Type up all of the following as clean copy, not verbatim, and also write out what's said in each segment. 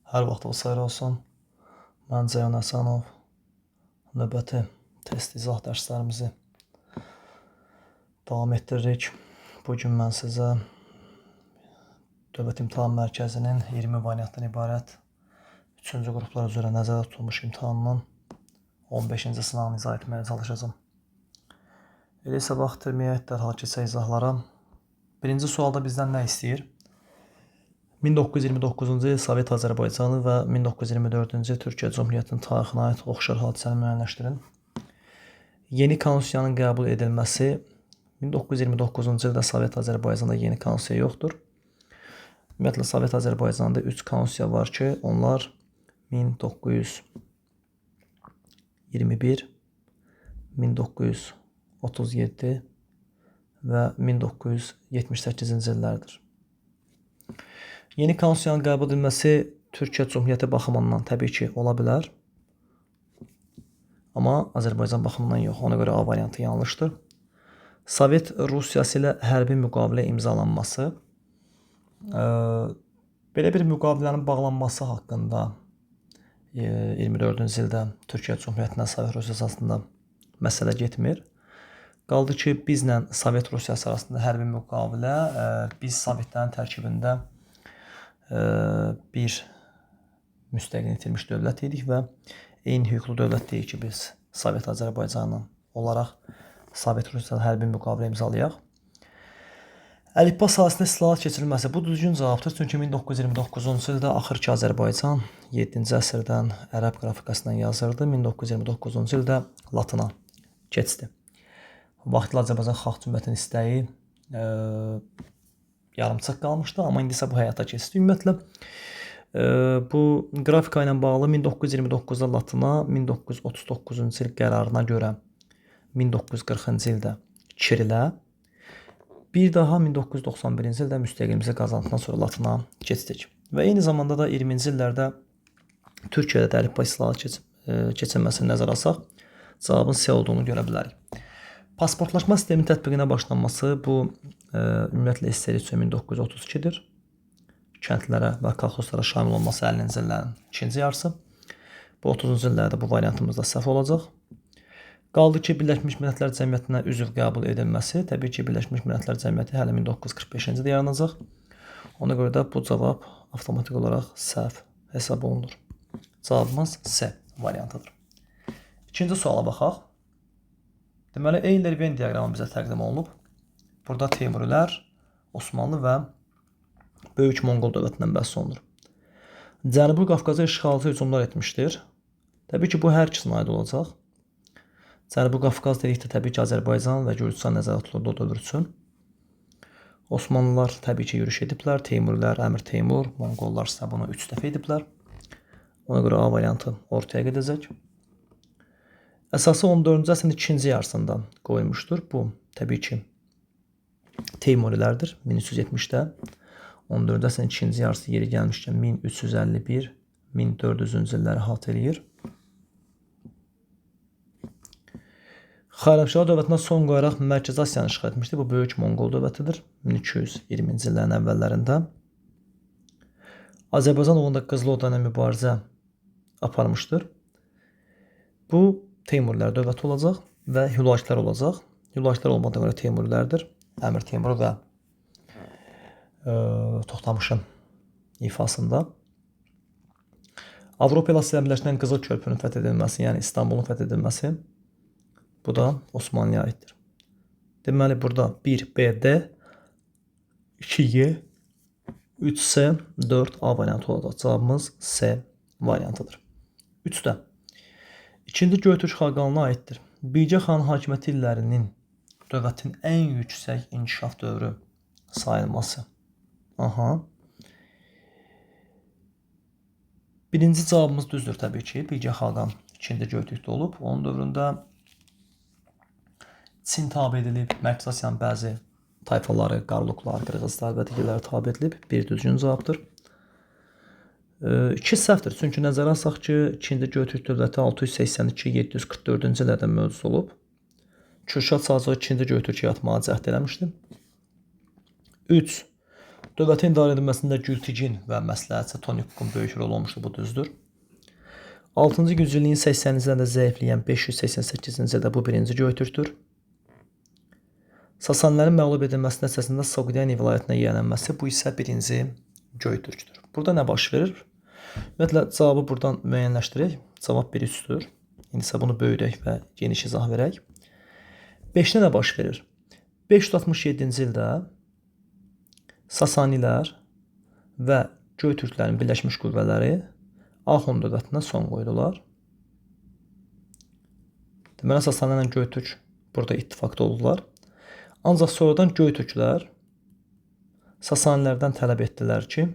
Hər vaxtınız xeyir olsun. Mən Ceyhun Həsənov. Növbəti test izah dərslərimizi davam etdiririk. Bu gün mən sizə Dövlət İmtahan Mərkəzinin 20 variantdan ibarət 3-cü qruplar üzrə nəzərdə tutulmuş imtahanının 15-ci sınağını izah etməyə çalışacağam. Elə isə vaxt itirməyək, dərhal keçək izahlara. Birinci sualda bizdən nə istəyir? 1929-cu il Sovet Azərbaycanı və 1924-cü il Türkiyə Cümhuriyyətinin tarixinə aid oxşar hadisəni müəyyənləşdirin. Yeni konstitusiyanın qəbul edilməsi. 1929-cu ildə Sovet Azərbaycanda yeni konstitusiya yoxdur. Ümumiyyətlə Sovet Azərbaycanda 3 konstitusiya var ki, onlar 1921, 1937 və 1978-ci illərdir. Yeni konstitusiyanın qəbul edilməsi Türkiyə Cümhuriyyəti baxımından təbii ki, ola bilər. Amma Azərbaycan baxımından yox. Ona görə A variantı yanlışdır. Sovet Rusiyası ilə hərbi müqavilə imzalanması. Belə bir müqavilənin bağlanması haqqında 24-cü ildə Türkiyə Cümhuriyyətinə Sovet Rusiyası arasında məsələ getmir. Qaldı ki, bizlə Sovet Rusiyası arasında hərbi müqavilə, biz Sovetlərin tərkibində bir müstəqil itirmiş dövlət idik və eyni hüquqlu dövlət deyil ki, biz Sovet Azərbaycanı olaraq Sovet Rusiyası hərbi müqavilə imzalayaq. Əlifba sahəsində islahat keçirilməsi. Bu düzgün cavabdır. Çünki 1929-cu ildə axır ki Azərbaycan 7-ci əsrdən ərəb qrafikasından yazırdı. 1929-cu ildə Latına keçdi. Vaxtilə Azərbaycan Xalq Cümhuriyyətinin istəyi yarımçıq qalmışdı, amma indi isə bu həyata keçdi. Ümumiyyətlə bu qrafika ilə bağlı 1929-da Latına, 1939-cu il qərarına görə 1940-cı ildə Kirilə, bir daha 1991-ci ildə müstəqilliyimizi qazandıqdan sonra Latına keçdik. Və eyni zamanda da 20-ci illərdə Türkiyədə də əlifba islahatı keçirilməsini nəzərə alsaq, cavabın C olduğunu görə bilərik. Pasportlaşma sisteminin tətbiqinə başlanması bu ümumiyyətlə SSR üçün 1932-dir. Kəndlərə və kolxozlara şamil olması 50-ci illərin ikinci yarısı. Bu 30-cu illərdə bu variantımızda səhv olacaq. Qaldı ki, Birləşmiş Millətlər Cəmiyyətinə üzv qəbul edilməsi. Təbii ki, Birləşmiş Millətlər Cəmiyyəti hələ 1945-ci ildə yaranacaq. Ona görə də bu cavab avtomatik olaraq səhv hesab olunur. Cavabımız C variantıdır. İkinci suala baxaq. Deməli, Euler-Venn diaqramı bizə təqdim olunub. Burada Teymurilər, Osmanlı və Böyük Monqol dövlətindən bəhs olunur. Cənubi Qafqaza işğalçı hücumlar etmişdir. Təbii ki, bu hər ikisinə aid olacaq. Cənubi Qafqaz dedikdə təbii ki, Azərbaycan və Gürcüstan nəzərdə tutulurdu o dövr üçün. Osmanlılar təbii ki, yürüş ediblər. Teymurilər, Əmir Teymur, Monqollar isə bunu 3 dəfə ediblər. Ona görə A variantı ortaya gedəcək. Əsası 14-cü əsrin ikinci yarısında qoyulmuşdur. Bu təbii ki, Teymurilərdir 1370-də. 14-cü əsrin ikinci yarısı yeri gəlmişkən 1351-1400-cü illəri əhatə eləyir. Xarəmşahlar dövlətinə son qoyaraq Mərkəzi Asiyanı işğal etmişdi. Bu Böyük Monqol dövlətidir 1220-ci illərin əvvəllərində. Azərbaycan uğrunda Qızıl Ordu ilə mübarizə aparmışdır. Bu Teymurilər dövləti olacaq və Hülakilər olacaq. Hülakilər olmadığına görə Teymurilərdir. Əmir Teymur və Toxtamışın ifasında. Avropa ilə Asiya birləşdirən Qızıl Körpünün fəth edilməsi, yəni İstanbulun fəth edilməsi, bu da Osmanlıya aiddir. Deməli, burada 1 B, D, 2 Y, 3 C, 4 A variantı olacaq. Cavabımız C variantıdır. 3-də. İkinci Göytürk xaqanına aiddir. Bilgə xanın hakimiyyəti illərinin dövlətin ən yüksək inkişaf dövrü sayılması. Aha. Birinci cavabımız düzdür təbii ki. Bilgə xaqan ikinci Göytürkdə olub. Onun dövründə Çin tabe edilib, Mərkəzi Asiyanın bəzi tayfaları, Qarluqlar, Qırğızlar və digərləri tabe edilib. Bir düzgün cavabdır. İki səhvdir. Çünki nəzərə alsaq ki, ikinci Göytürk dövləti 682-744-cü illərdə mövcud olub. Kürşad Sacıq ikinci Göytürkə yatmağa cəhd eləmişdi. 3. Dövlətin idarə edilməsində Gültigin və məsləhətçi Tonikukun böyük rolu olmuşdu, bu düzdür. 6-cı yüzilliyin 80-ci illərində zəifləyən 588-ci ildə bu birinci Göytürkdür. Sasanilərin məğlub edilməsi nəticəsində Soqdiana vilayətinə yiyələnməsi, bu isə birinci Göytürkdür. Burada nə baş verir? Ümumiyyətlə, cavabı buradan müəyyənləşdirək. Cavab 1-3-dür. İndi isə bunu böyüdək və geniş izah verək. 5-də nə baş verir? 567-ci ildə Sasanilər və Göytürklərin birləşmiş qüvvələri Axund dövlətinə son qoydular. Deməli, Sasanilərlə Göytürk burada ittifaqda oldular. Ancaq sonradan Göytürklər Sasanilərdən tələb etdilər ki,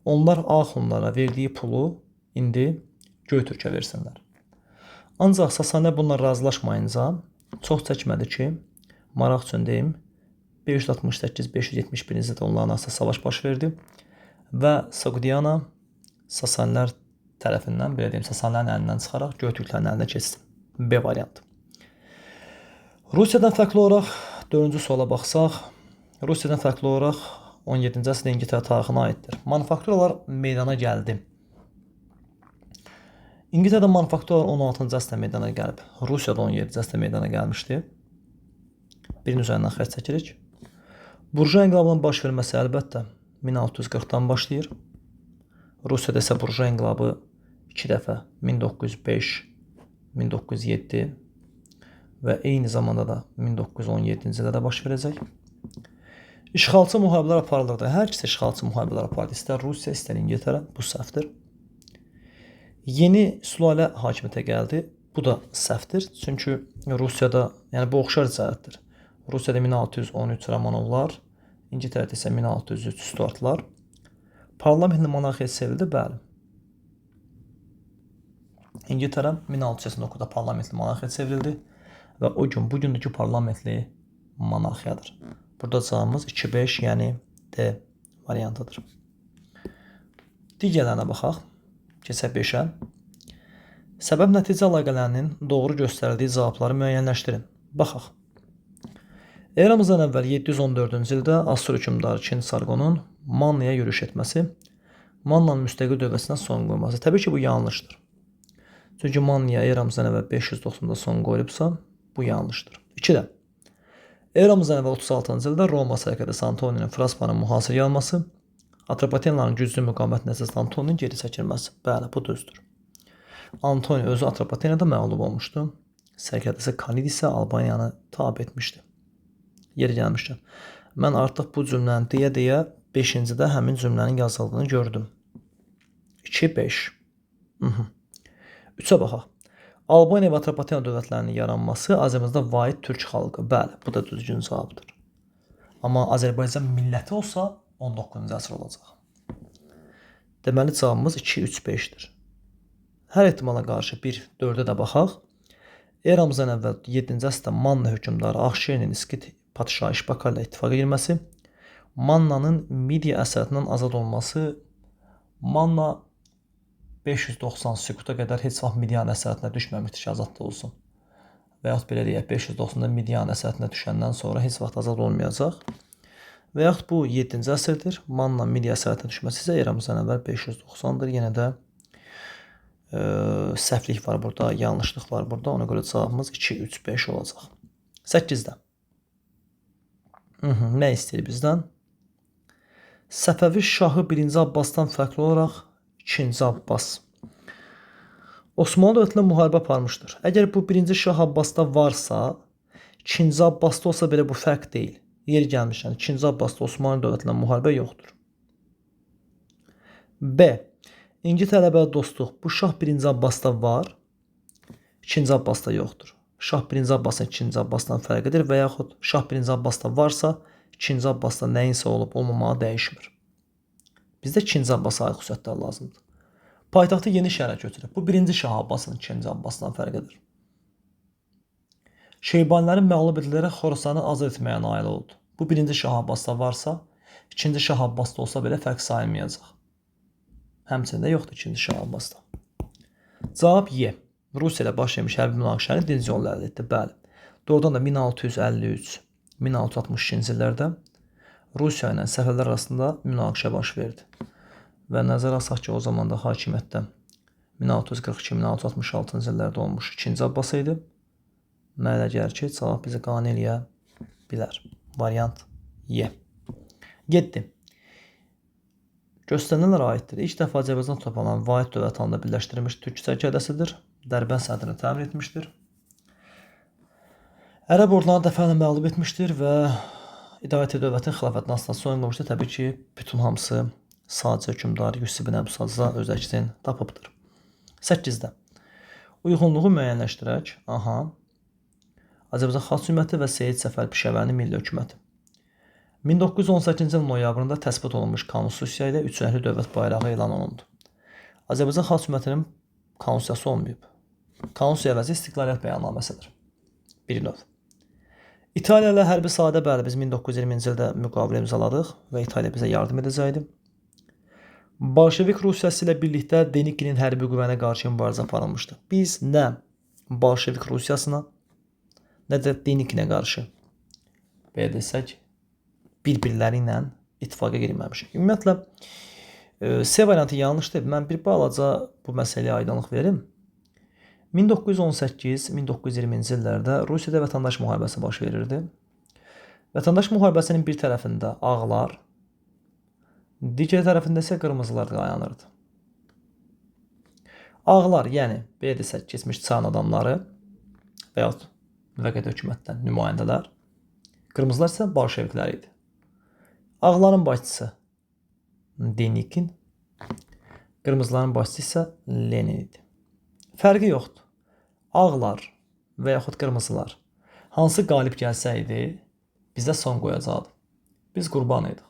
onlar Axundlara verdiyi pulu indi Göytürkə versinlər. Ancaq Sasanilər bununla razılaşmayınca çox çəkmədi ki, maraq üçün deyim, 568-571-ci ildə onların arasında savaş baş verdi və Soqdiana Sasanilər tərəfindən, belə deyim, Sasanilərin əlindən çıxaraq Göytürklərin əlinə keçdi. B variantı. Rusiyadan fərqli olaraq 4-cü suala baxsaq, Rusiyadan fərqli olaraq 17-ci əsrdə İngiltərə tarixinə aiddir. Manufakturalar meydana gəldi. İngiltərədə manufakturalar 16-cı əsrdə meydana gəlib. Rusiyada 17-ci əsrdə meydana gəlmişdi. Birinin üzərindən xətt çəkirik. Burjua inqilabının baş verməsi əlbəttə 1640-dan başlayır. Rusiyada isə Burjua inqilabı 2 dəfə 1905, 1907 və eyni zamanda da 1917-ci ildə də baş verəcək. İşğalçı müharibələr aparılırdı. Hər ikisi işğalçı müharibələr apardı. İstər Rusiya, istər İngiltərə. Bu səhvdir. Yeni sülalə hakimiyyətə gəldi. Bu da səhvdir. Çünki Rusiyada, yəni bu oxşar cəhətdir. Rusiyada 1613 Romanovlar, İngiltərədə isə 1603 Stuartlar. Parlamentli monarxiya çevrildi, bəli. İngiltərə 1689-da parlamentli monarxiya çevrildi və o gün bugündəki parlamentli monarxiyadır. Burada cavabımız 2-5, yəni D variantıdır. Digərlərinə baxaq. Keçək 5-ə. Səbəb-nəticə əlaqələrinin doğru göstərildiyi cavabları müəyyənləşdirin. Baxaq. Eramızdan əvvəl 714-cü ildə Assur hökmdarı II Sarqonun Mannaya yürüş etməsi, Mannanın müstəqil dövlətinə son qoyması. Təbii ki, bu yanlışdır. Çünki Mannaya eramızdan əvvəl 590-da son qoyulubsa, bu yanlışdır. 2-də. Eramızdan əvvəl 36-cı ildə Roma sərkərdəsi Antoninin Fraspanın mühasirəyə alması, Atropatenanın güclü müqaviməti nəticəsində Antoninin geri çəkilməsi. Bəli, bu düzdür. Antoni özü Atropatenada məğlub olmuşdu. Sərkərdəsi Kanid isə Albaniyanı tabe etmişdi. Yeri gəlmişkən, mən artıq bu cümləni deyə-deyə 5-cidə həmin cümlənin yazıldığını gördüm. 2, 5. 3-ə baxaq. Albaniya və Atropatena dövlətlərinin yaranması Azərbaycanda vahid türk xalqı. Bəli, bu da düzgün cavabdır. Amma Azərbaycan milləti olsa 19-cu əsr olacaq. Deməli cavabımız 2, 3, 5-dir. Hər ehtimala qarşı 1, 4-ə də baxaq. Eramızdan əvvəl 7-ci əsrdə Manna hökmdarı Axşerinin İskit padşahı İşbaka ilə ittifaqa girməsi, Mannanın Midiya əsarətindən azad olması, Manna 590 süquta qədər heç vaxt Midiyan əsarətinə düşməmişdi ki, azad da olsun. Və yaxud belə deyək, 590-da Midiyan əsarətinə düşəndən sonra heç vaxt azad olmayacaq. Və yaxud bu 7-ci əsrdir. Manna Midiya əsarətinə düşməsi isə eramızdan əvvəl 590-dır. Yenə də səhvlik var burada, yanlışlıq var burada. Ona görə cavabımız 2, 3, 5 olacaq. 8-də. Nə istəyir bizdən? Səfəvi şahı 1-ci Abbasdan fərqli olaraq 2-ci Abbas Osmanlı dövlətinə müharibə aparmışdır. Əgər bu 1-ci Şah Abbasda varsa, 2-ci Abbasda olsa belə bu fərq deyil. Yeri gəlmişən 2-ci Abbasda Osmanlı dövlətinə müharibə yoxdur. B. İngiltərə ilə dostluq. Bu Şah 1-ci Abbasda var, 2-ci Abbasda yoxdur. Şah 1-ci Abbasın 2-ci Abbasdan fərqidir və yaxud Şah 1-ci Abbasda varsa, 2-ci Abbasda nəyinsə olub olmamağı dəyişmir. Bizdə 2-ci Abbasa aid xüsusiyyətlər lazımdır. Paytaxtı yeni şəhərə köçürüb. Bu 1-ci Şah Abbasın 2-ci Abbasdan fərqidir. Şeybanilərin məğlub edilərək Xorasanı azad etməyə nail oldu. Bu 1-ci Şah Abbasda varsa, 2-ci Şah Abbasda olsa belə fərq sayılmayacaq. Həmçinin də yoxdur 2-ci Şah Abbasda. Cavab Y. Rusiya ilə baş vermiş hərbi münaqişəni dinc yolla əldə etdi. Bəli. Doğrudan da 1653-1662-ci illərdə Rusiya ilə Səfəvilər arasında münaqişə baş verdi. Və nəzərə alsaq ki, o zaman da hakimiyyətdə 1642-1666-cı illərdə olmuş 2-ci Abbas idi. Mənə elə gəlir ki, cavab bizi qane eləyə bilər. Variant Y. 7. Göstərilənlərə aiddir. İlk dəfə Azərbaycan torpaqlarının vahid dövlət halında birləşdirilmiş türk sərkərdəsidir. Dərbənd sədrini təmir etmişdir. Ərəb ordularını dəfələrlə məğlub etmişdir və İdarə dövlətin xilafətinə asla son qoymuşdur. Təbii ki, bütün hamısı sadəcə hökmdar Yusif ibn Əbu öz əksini tapıbdır. 8-də. Uyğunluğu müəyyənləşdirək. Aha. Azərbaycan Xalq Cümhuriyyəti və Seyid Səfər Pişəvərinin Milli Hökuməti. 1918-ci il noyabrında təsbit olunmuş konstitusiya ilə üç rəngli dövlət bayrağı elan olundu. Azərbaycan Xalq Cümhuriyyətinin konstitusiyası olmayıb. Konstitusiya əvəzi istiqlaliyyət bəyannaməsidir. Bir növ. İtaliya ilə hərbi sahədə bəli biz 1920-ci ildə müqavilə imzaladıq və İtaliya bizə yardım edəcəkdi. Bolşevik Rusiyası ilə birlikdə Denikinin hərbi qüvvənə qarşı mübarizə aparılmışdı. Biz nə Bolşevik Rusiyasına, nə də Denikinə qarşı belə desək, bir-birləri ilə ittifaqa girməmişik. Ümumiyyətlə, C variantı yanlışdır. Mən bir balaca bu məsələyə aydınlıq verim. 1918-1920-ci illərdə Rusiyada vətəndaş müharibəsi baş verirdi. Vətəndaş müharibəsinin bir tərəfində ağlar, digər tərəfində isə qırmızılar dayanırdı. Ağlar, yəni belə desək, keçmiş çarın adamları və yaxud müvəqqəti hökumətdən nümayəndələr, qırmızılar isə bolşeviklər idi. Ağların başçısı Denikin, qırmızıların başçısı isə Lenin idi. Fərqi yoxdur. Ağlar və yaxud qırmızılar hansı qalib gəlsəydi, bizə son qoyacaqdı. Biz qurban idik.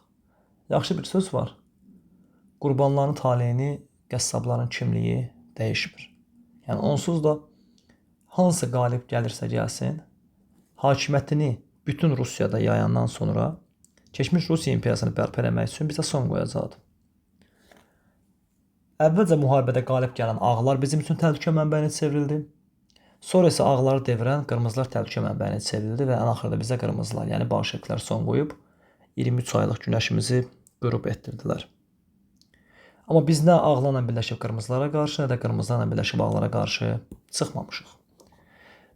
Yaxşı bir söz var. Qurbanların taleyini qəssabların kimliyi dəyişmir. Yəni onsuz da hansı qalib gəlirsə gəlsin, hakimiyyətini bütün Rusiyada yayandan sonra keçmiş Rusiya imperiyasını bərpa eləmək üçün bizə son qoyacaqdı. Əvvəlcə müharibədə qalib gələn ağlar bizim üçün təhlükə mənbəyinə çevrildi. Sonra isə ağları devirən qırmızılar təhlükə mənbəyinə çevrildi və ən axırda bizə qırmızılar, yəni bolşeviklər son qoyub 23 aylıq günəşimizi qürub etdirdilər. Amma biz nə ağlarla birləşib qırmızılara qarşı, nə də qırmızılarla birləşib ağlara qarşı çıxmamışıq.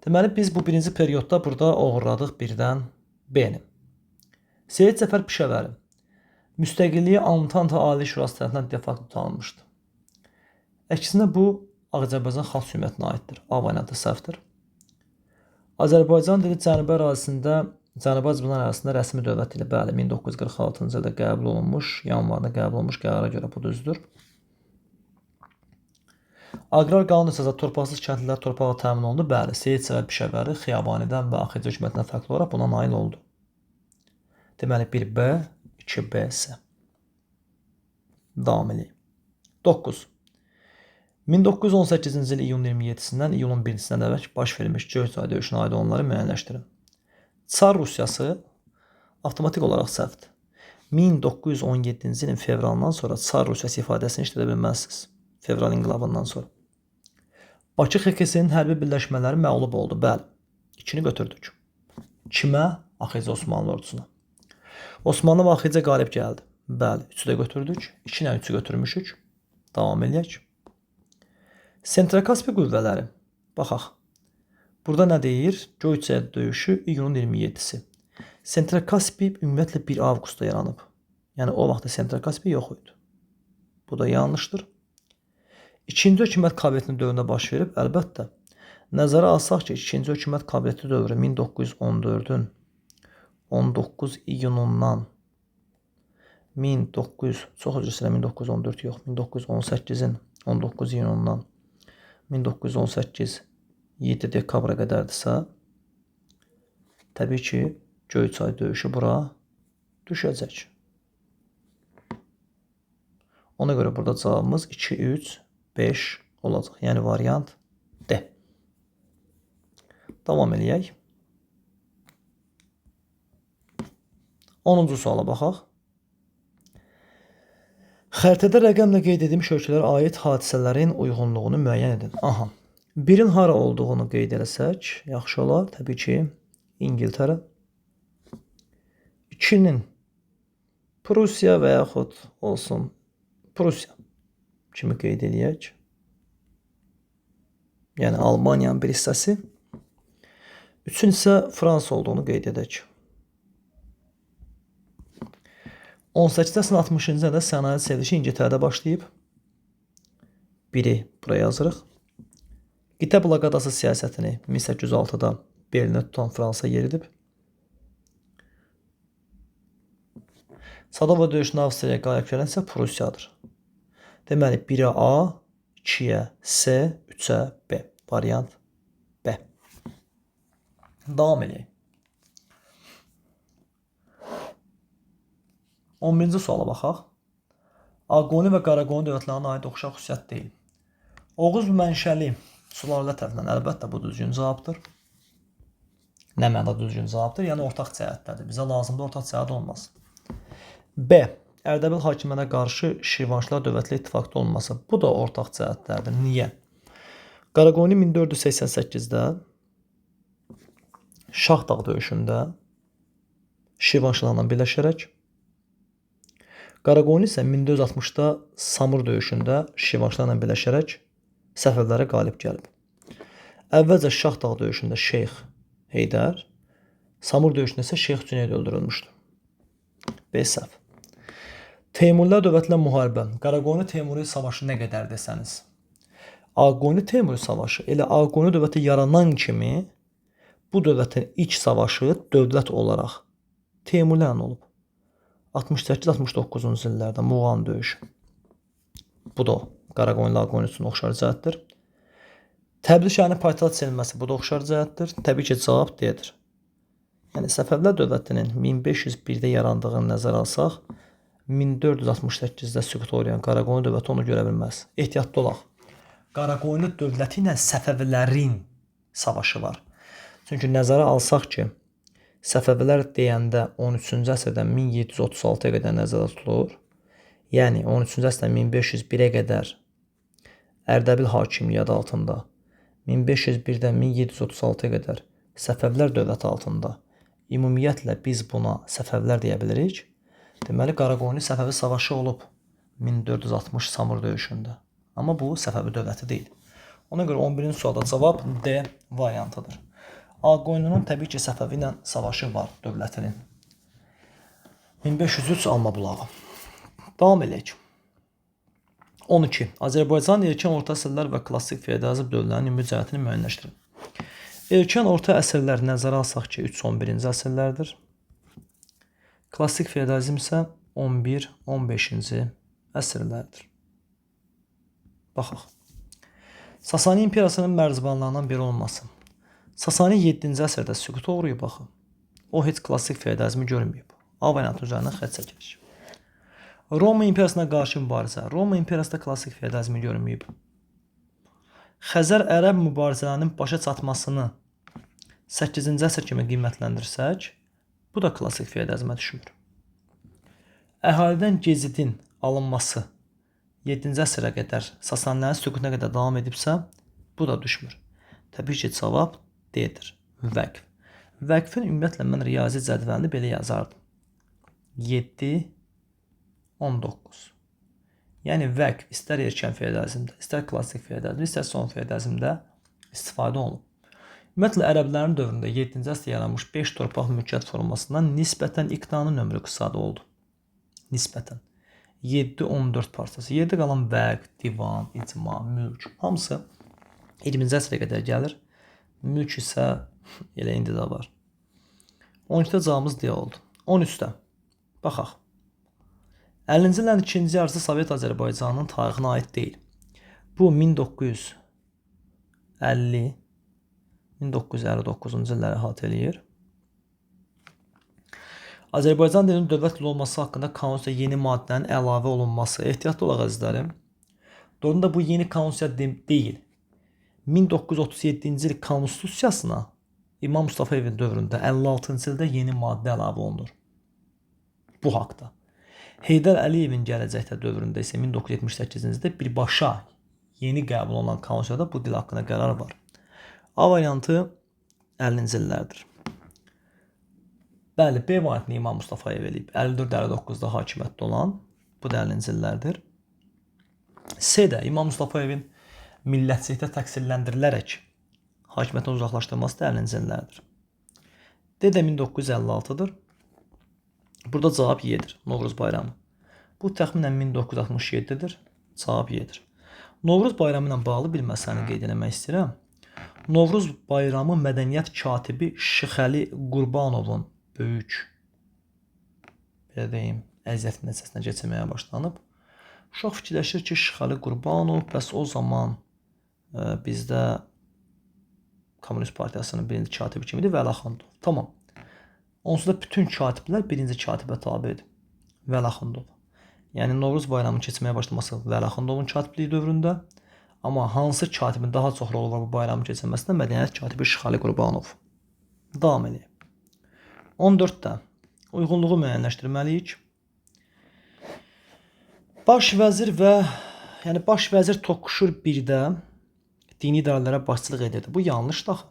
Deməli, biz bu birinci periodda burada oğurladıq birdən B-ni. Seyid Cəfər Pişəvəri müstəqilliyi Antanta Ali Şurası tərəfindən de facto tanınmışdı. Əksinə bu Azərbaycan Xalq Cümhuriyyətinə aiddir. A variantı səhvdir. Azərbaycan dili Cənubi ərazisində, Cənubi Azərbaycan ərazisində rəsmi dövlət dili, bəli, 1946-cı ildə qəbul olunmuş, yanvarda qəbul olunmuş qərara görə bu düzdür. Aqrar qanun əsasında torpaqsız kəndlilər torpağa təmin olundu. Bəli, Seyid Cəfər Pişəvəri Xiyabanidən və AXC hökumətindən fərqli olaraq buna nail oldu. Deməli 1B, 2B, S. Davam eləyək. 9. 1918-ci il iyunun 27-sindən iyulun 1-sinə dək baş vermiş Göyçay döyüşünə aid olanları müəyyənləşdirin. Çar Rusiyası avtomatik olaraq səhvdir. 1917-ci ilin fevralından sonra Çar Rusiyası ifadəsini işlədə bilməzsiniz. Fevral inqilabından sonra. Bakı XKS-nin hərbi birləşmələri məğlub oldu. Bəli. 2-ni götürdük. Kimə? AXC Osmanlı ordusuna. Osmanlı və AXC qalib gəldi. Bəli, 3-ü də götürdük. 2 ilə 3-ü götürmüşük. Davam eləyək. Sentrokaspi qüvvələri. Baxaq. Burada nə deyir? Göyçay döyüşü iyunun 27-si. Sentrokaspi ümumiyyətlə 1 avqustda yaranıb. Yəni o vaxtda Sentrokaspi yox idi. Bu da yanlışdır. İkinci hökumət kabinetinin dövründə baş verib, əlbəttə. Nəzərə alsaq ki, ikinci hökumət kabineti dövrü 1914-ün 19 iyunundan 1900, çox üzr istəyirəm, 1914 yox, 1918-in 19 iyunundan 1918 7 dekabra qədərdirsə, təbii ki, Göyçay döyüşü bura düşəcək. Ona görə burada cavabımız 2, 3, 5 olacaq. Yəni variant D. Davam eləyək. 10-cu suala baxaq. Xəritədə rəqəmlə qeyd edilmiş ölkələrə aid hadisələrin uyğunluğunu müəyyən edin. Aha. Birin hara olduğunu qeyd eləsək, yaxşı olar. Təbii ki, İngiltərə. 2-nin Prusiya və yaxud olsun Prusiya kimi qeyd eləyək. Yəni Almaniyanın bir hissəsi. 3-ün isə Fransa olduğunu qeyd edək. 18-ci əsrin 60-cı ildə sənaye çevrilişi İngiltərədə başlayıb. 1-i buraya yazırıq. Qitə blokadası siyasətini 1806-da Berlinə tutan Fransa yeridib. Sadova döyüşündə Avstriyaya qalib gələn isə Prusiyadır. Deməli 1-ə A, 2-yə C, 3-ə B. Variant B. Davam eləyək. 11-ci suala baxaq. Ağqoyunlu və Qaraqoyunlu dövlətlərinə aid oxşar xüsusiyyət deyil. Oğuz mənşəli sülalə tərəfindən əlbəttə bu düzgün cavabdır. Nə mənada düzgün cavabdır? Yəni ortaq cəhətdədir. Bizə lazımdır ortaq cəhət olmaz. B. Ərdəbil hakimlərinə qarşı Şirvanşılar dövlətli ittifaqda olması. Bu da ortaq cəhətlərdir. Niyə? Qaraqoyunlu 1488-də Şahdağ döyüşündə Şirvanşılarla birləşərək, Qaraqoyunlu isə 1460-da Samur döyüşündə Şirvanşılarla birləşərək Səfəvlərə qalib gəlib. Əvvəlcə Şahdağ döyüşündə Şeyx Heydər, Samur döyüşündə isə Şeyx Cüneyd öldürülmüşdü. B səhv. Teymurilər dövlətlə müharibə. Qaraqoyunlu Teymuri savaşı nə qədər desəniz. Ağqoyunlu Teymuri savaşı elə Ağqoyunlu dövləti yaranan kimi bu dövlətin ilk savaşı dövlət olaraq Teymurilərlə olub. 68-69-cu illərdə Muğan döyüşü. Bu da Qaraqoyunlu Ağqoyunlu üçün oxşar cəhətdir. Təbriz şəhərinin paytaxt seçilməsi bu da oxşar cəhətdir. Təbii ki, cavab D-dir. Yəni Səfəvilər dövlətinin 1501-də yarandığını nəzərə alsaq, 1468-də süquta uğrayan Qaraqoyunlu dövləti onu görə bilməz. Ehtiyatlı olaq. Qaraqoyunlu dövləti ilə Səfəvilərin savaşı var. Çünki nəzərə alsaq ki, Səfəvilər deyəndə 13-cü əsrdən 1736-ya qədər nəzərdə tutulur. Yəni 13-cü əsrdən 1501-ə qədər Ərdəbil hakimiyyəti altında, 1501-dən 1736-ya qədər Səfəvilər dövləti altında. Ümumiyyətlə biz buna Səfəvilər deyə bilirik. Deməli Qaraqoyunlu Səfəvi savaşı olub 1460 Samur döyüşündə. Amma bu Səfəvi dövləti deyil. Ona görə 11-ci sualda cavab D variantıdır. Ağqoyunlunun təbii ki, Səfəvi ilə savaşı var dövlətinin. 1503 Alma bulağı. Davam eləyək. 12. Azərbaycan erkən orta əsrlər və klassik feodalizm dövrlərinin ümumi cəhətini müəyyənləşdirin. Erkən orta əsrlər nəzərə alsaq ki, 3-11-ci əsrlərdir. Klassik feodalizm isə 11-15-ci əsrlərdir. Baxaq. Sasani imperiyasının mərzbanlarından biri olması. Sasani 7-ci əsrdə süquta uğrayıb axı. O heç klassik feodalizmi görməyib. A variantı üzərindən xətt çəkirik. Roma imperiyasına qarşı mübarizə. Roma imperiyası da klassik feodalizmi görməyib. Xəzər-Ərəb mübarizələrinin başa çatmasını 8-ci əsr kimi qiymətləndirsək, bu da klassik feodalizmə düşmür. Əhalidən gezidin alınması 7-ci əsrə qədər, Sasanilərin süqutuna qədər davam edibsə, bu da düşmür. Təbii ki, cavab D-dir. Vəqf. Vəqfin ümumiyyətlə mən riyazi cədvəlini belə yazardım. 7, 19. Yəni vəqf istər erkən feodalizmdə, istər klassik feodalizmdə, istər son feodalizmdə istifadə olunub. Ümumiyyətlə ərəblərin dövründə 7-ci əsrdə yaranmış 5 torpaq mülkiyyət formasından nisbətən iqtanın ömrü qısadır oldu. Nisbətən. 7-14 parçası. Yerdə qalan vəqf, divan, icma, mülk hamısı 20-ci əsrə qədər gəlir. Mülk isə elə indi də var. 12-də cavabımız D oldu. 13-də baxaq. 50-ci illərin ikinci yarısı Sovet Azərbaycanının tarixinə aid deyil. Bu 1950 1959-cu illəri əhatə eləyir. Azərbaycan dilinin dövlət dili olması haqqında konstitusiya yeni maddənin əlavə olunması. Ehtiyatlı olaq əzizlərim. Doğrudan da bu yeni konstitusiya deyil. 1937-ci il konstitusiyasına İmam Mustafayevin dövründə 56-cı ildə yeni maddə əlavə olunur. Bu haqda. Heydər Əliyevin gələcəkdə dövründə isə 1978-ci ildə birbaşa yeni qəbul olunan konstitusiyada bu dil haqqında qərar var. A variantı 50-ci illərdir. Bəli, B variantını İmam Mustafayev eləyib. 54-59-da hakimiyyətdə olan bu da 50-ci illərdir. C də İmam Mustafayevin millətçilikdə təqsirləndirilərək hakimiyyətdən uzaqlaşdırılması da 50-ci illərdir. D də 1956-dır. Burada cavab Y-dir. Novruz bayramı. Bu təxminən 1967-dir. Cavab Y-dir. Novruz bayramı ilə bağlı bir məsələni qeyd eləmək istəyirəm. Novruz bayramı mədəniyyət katibi Şıxəli Qurbanovun böyük, belə deyim, əziyyəti nəticəsində keçirməyə başlanıb. Uşaq fikirləşir ki, Şıxəli Qurbanov bəs o zaman bizdə Komünist Partiyasının birinci katibi kim idi? Vəli Axundov. Tamam. Onsuz da bütün katiblər birinci katibə tabedir. Vəli Axundov. Yəni Novruz bayramının keçirməyə başlaması Vəli Axundovun katibliyi dövründə. Amma hansı katibin daha çox rolu var bu bayramın keçirilməsində? Mədəniyyət katibi Şıxəli Qurbanov. Davam edək. 14-də uyğunluğu müəyyənləşdirməliyik. Baş vəzir və yəni baş vəzir toqquşur birdə dini idarələrə başçılıq edirdi. Bu yanlışdır axı.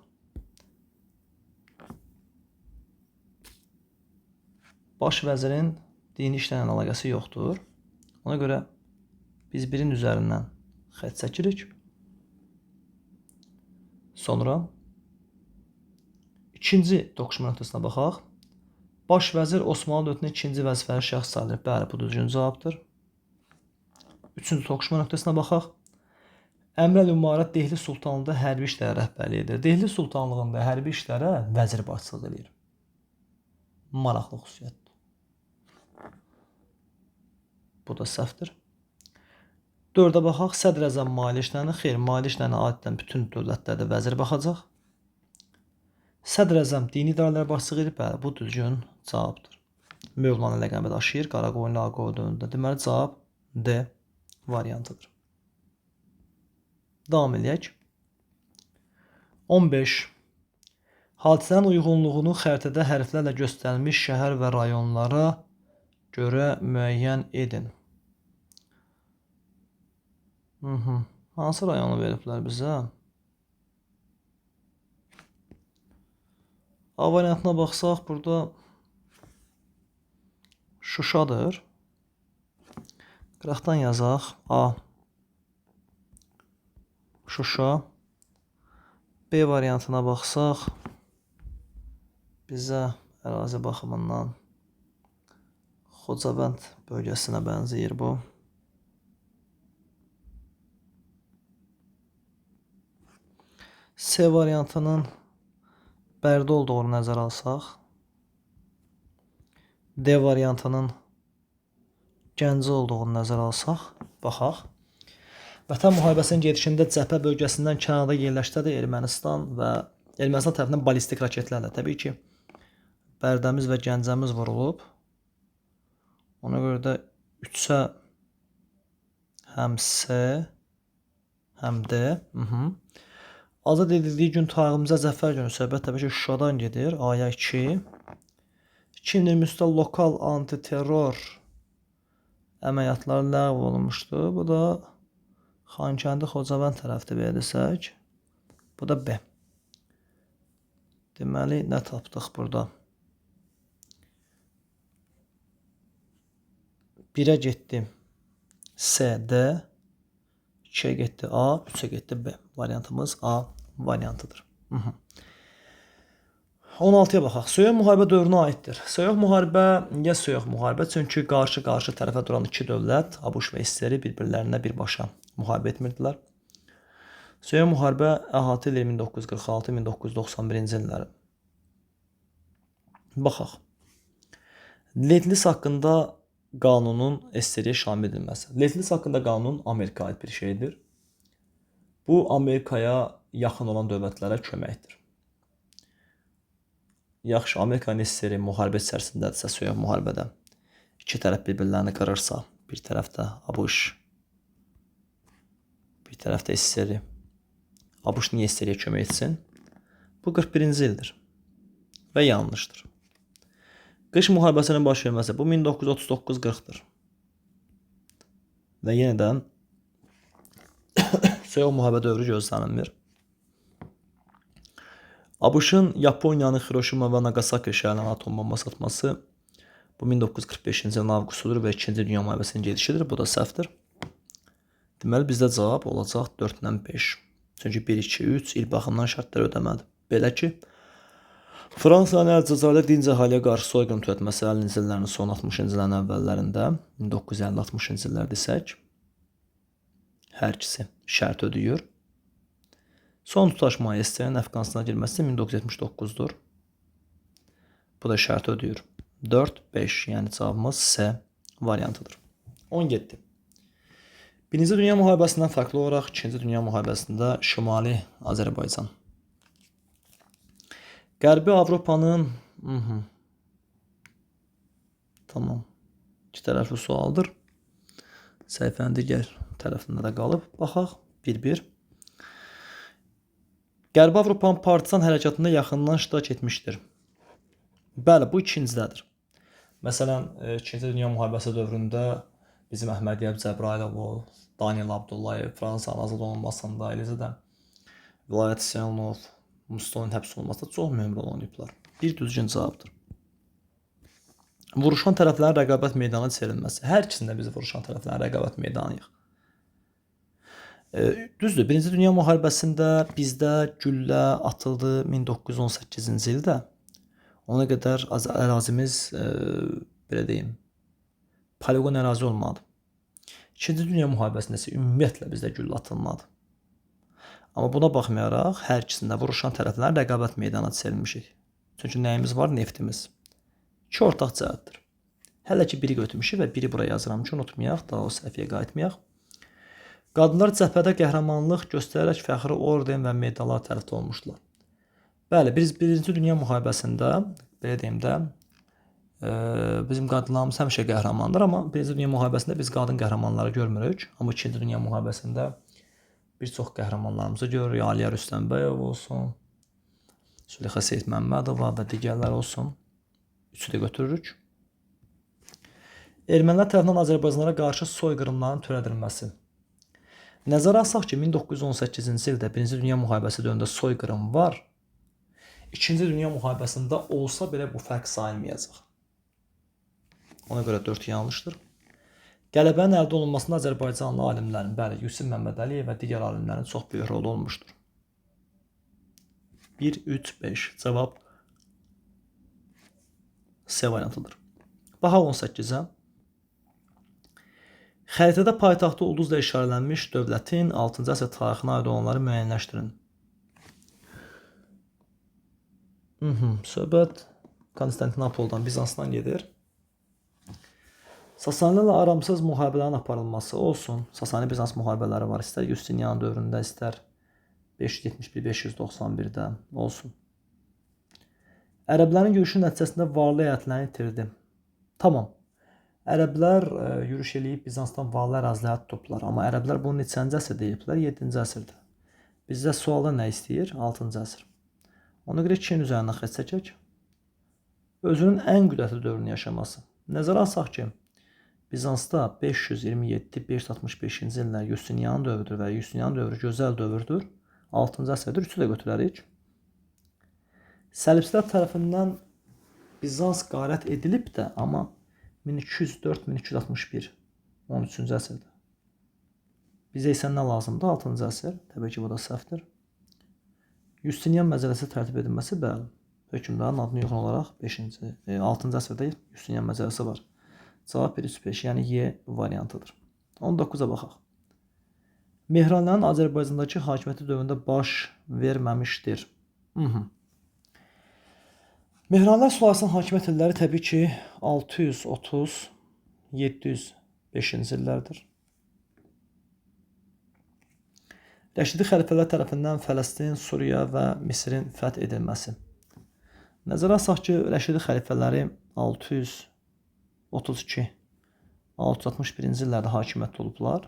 Baş vəzirin dini işlərlə əlaqəsi yoxdur. Ona görə biz birin üzərindən xətt çəkirik. Sonra ikinci toqquşma nöqtəsinə baxaq. Baş vəzir Osmanlı dövlətinin ikinci vəzifəli şəxs sayılır. Bəli, bu düzgün cavabdır. Üçüncü toqquşma nöqtəsinə baxaq. Əmrəl Ümarət Dehli Sultanlığında hərbi işlərə rəhbərlik edir. Dehli Sultanlığında hərbi işlərə vəzir başçılıq edir. Maraqlı xüsusiyyətdir. Bu da səhvdir. 4-ə baxaq. Sədr-əzəm maliyyə işlərinə. Xeyr, maliyyə işlərinə adətən bütün dövlətlərdə vəzir baxacaq. Sədr-əzəm dini idarələrə başçılıq edir. Bəli, bu düzgün cavabdır. Mövlana ləqəbi daşıyır Qaraqoyunlu Ağaoğlu dövründə. Deməli, cavab D variantıdır. Davam eləyək. 15. Hadisənin uyğunluğunu xəritədə hərflərlə göstərilmiş şəhər və rayonlara görə müəyyən edin. Hansı rayonu veriblər bizə? A variantına baxsaq, burada Şuşadır. Qıraqdan yazaq. A. Şuşa. B variantına baxsaq, bizə ərazi baxımından Xocavənd bölgəsinə bənzəyir bu. C variantının Bərdə olduğunu nəzərə alsaq, D variantının Gəncə olduğunu nəzərə alsaq, baxaq. Vətən müharibəsinin gedişində cəbhə bölgəsindən kənarda yerləşdirir Ermənistan və Ermənistan tərəfindən ballistik raketlərlə. Təbii ki, Bərdəmiz və Gəncəmiz vurulub. Ona görə də 3-ə həm C, həm D. Azad edildiyi gün tariximizə zəfər günü söhbət təbii ki, Şuşadan gedir. A-ya 2. 2023-də lokal antiterror əməliyyatları ləğv olunmuşdu. Bu da Xankəndi Xocavənd tərəfdir belə desək. Bu da B. Deməli, nə tapdıq burada? 1-ə getdi C, D. 2-yə getdi A, 3-ə getdi B. Variantımız A variantıdır. 16-ya baxaq. Soyuq müharibə dövrünə aiddir. Soyuq müharibə, niyə soyuq müharibə? Çünki qarşı-qarşı tərəfə duran iki dövlət, ABŞ və SSR bir-birlərinə birbaşa müharibə etmirdilər. Soyuq müharibə əhatə edir 1946-1991-ci illəri. Baxaq. Lend-Lease haqqında qanunun SSR-yə şamil edilməsi. Lend-Lease haqqında qanun Amerikaya aid bir şeydir. Bu, Amerikaya yaxın olan dövlətlərə köməkdir. Yaxşı, Amerikanın SSR müharibə içərisindədirsə, soyuq müharibədə iki tərəf bir-birlərini qırırsa, bir tərəfdə ABŞ, bir tərəfdə SSR. ABŞ niyə SSR-yə kömək etsin? Bu 41-ci ildir və yanlışdır. Qış müharibəsinin baş verməsi bu 1939-40-dır. Və yenidən soyuq müharibə dövrü gözlənilmir. ABŞ-ın Yaponiyanın Xiroşima və Nagasaki şəhərlərinə atom bombası atması bu 1945-ci ilin avqustudur və 2-ci Dünya müharibəsinin gedişidir. Bu da səhvdir. Deməli bizdə cavab olacaq 4 ilə 5. Çünki 1, 2, 3 il baxımdan şərtləri ödəmədi. Belə ki, Fransanın Əlcəzairdə dinc əhaliyə qarşı soyqırım törətməsi 50-ci illərin son 60-cı illərin əvvəllərində 1950-60-cı illər desək, hər ikisi şərt ödəyir. Son tutaşma SSR-nin Əfqanistana girməsi 1979-dur. Bu da şərt ödəyir. 4, 5, yəni cavabımız C variantıdır. 17. Birinci Dünya müharibəsindən fərqli olaraq İkinci Dünya müharibəsində Şimali Azərbaycan. Qərbi Avropanın Tamam. İki tərəfli sualdır. Səhifənin digər tərəfində də qalıb. Baxaq. 1-1. Qərbi Avropanın partizan hərəkatında yaxından iştirak etmişdir. Bəli, bu ikincidədir. Məsələn, İkinci Dünya müharibəsi dövründə bizim Əhmədiyyəb Cəbrayılov, Daniel Abdullayev, Fransanın azad olunmasında, eləcə də Vilayət Hüseynov, Mussolinin həbs olunmasında çox mühüm rol oynayıblar. Bir düzgün cavabdır. Vuruşan tərəflərin rəqabət meydanına çevrilməsi. Hər ikisində biz vuruşan tərəflərin rəqabət meydanıyıq. Düzdür, Birinci Dünya müharibəsində bizdə güllə atıldı 1918-ci ildə. Ona qədər ərazimiz, belə deyim, poligon ərazi olmadı. İkinci Dünya müharibəsində isə ümumiyyətlə bizdə güllə atılmadı. Amma buna baxmayaraq, hər ikisində vuruşan tərəflərin rəqabət meydanına çevrilmişik. Çünki nəyimiz var? Neftimiz. İki ortaq cəhətdir. Hələ ki biri götürmüşük və biri bura yazıram ki, unutmayaq, daha o səhifəyə qayıtmayaq. Qadınlar cəbhədə qəhrəmanlıq göstərərək fəxri orden və medallar tərəfdə olmuşdular. Bəli, biz Birinci Dünya müharibəsində, belə deyim də, bizim qadınlarımız həmişə qəhrəmandır, amma Birinci Dünya müharibəsində biz qadın qəhrəmanları görmürük. Amma İkinci Dünya müharibəsində bir çox qəhrəmanlarımızı görürük. Aliyə Rüstəmbəyov olsun, Züleyxa Seyidməmmədova və digərləri olsun. Üçü də götürürük. Ermənilər tərəfindən Azərbaycanlılara qarşı soyqırımların törədilməsi. Nəzərə alsaq ki, 1918-ci ildə Birinci Dünya müharibəsi dövründə soyqırım var. İkinci Dünya müharibəsində olsa belə bu fərq sayılmayacaq. Ona görə 4 yanlışdır. Qələbənin əldə olunmasında Azərbaycanlı alimlərin, bəli, Yusif Məmmədəliyev və digər alimlərin çox böyük rolu olmuşdur. 1, 3, 5 cavab C variantıdır. Baxaq 18-ə. Xəritədə paytaxtı ulduzla işarələnmiş dövlətin 6-cı əsr tarixinə aid olanları müəyyənləşdirin. Söhbət Konstantinopoldan, Bizansdan gedir. Sasanilərlə aramsız müharibələrin aparılması olsun. Sasani-Bizans müharibələri var. İstər Justinian dövründə, istər 571-591-də olsun. Ərəblərin yürüşü nəticəsində varlı həyətlərini itirdi. Tamam. Ərəblər yürüş eləyib Bizansdan varlı əraziləri tutublar. Amma ərəblər bunu neçənci əsrdə ediblər? 7-ci əsrdə. Bizdə sualda nə istəyir? 6-cı əsr. Ona görə 2-nin üzərindən xətt çəkək. Özünün ən qüdrətli dövrünü yaşaması. Nəzərə alsaq ki, Bizansda 527-565-ci illər Justinian dövrüdür və Justinian dövrü gözəl dövrdür. 6-cı əsrdir. Üçü də götürərik. Səlibçilər tərəfindən Bizans qarət edilib də, amma 1204-1261 13-cü əsrdə. Bizə isə nə lazımdır? 6-cı əsr. Təbii ki, bu da səhvdir. Justinian məcəlləsi tərtib edilməsi, bəli. Hökmdarın adına uyğun olaraq 6-cı əsrdə Justinian məcəlləsi var. Cavab 1, 3, 5, yəni Y variantıdır. 19-a baxaq. Mehranlərin Azərbaycandakı hakimiyyəti dövründə baş verməmişdir. Mehranlər sülaləsinin hakimiyyət illəri təbii ki 630-705-ci illərdir. Rəşidi xəlifələr tərəfindən Fələstin, Suriya və Misirin fəth edilməsi. Nəzərə alsaq ki, Rəşidi xəlifələri 632-661-ci illərdə hakimiyyətdə olublar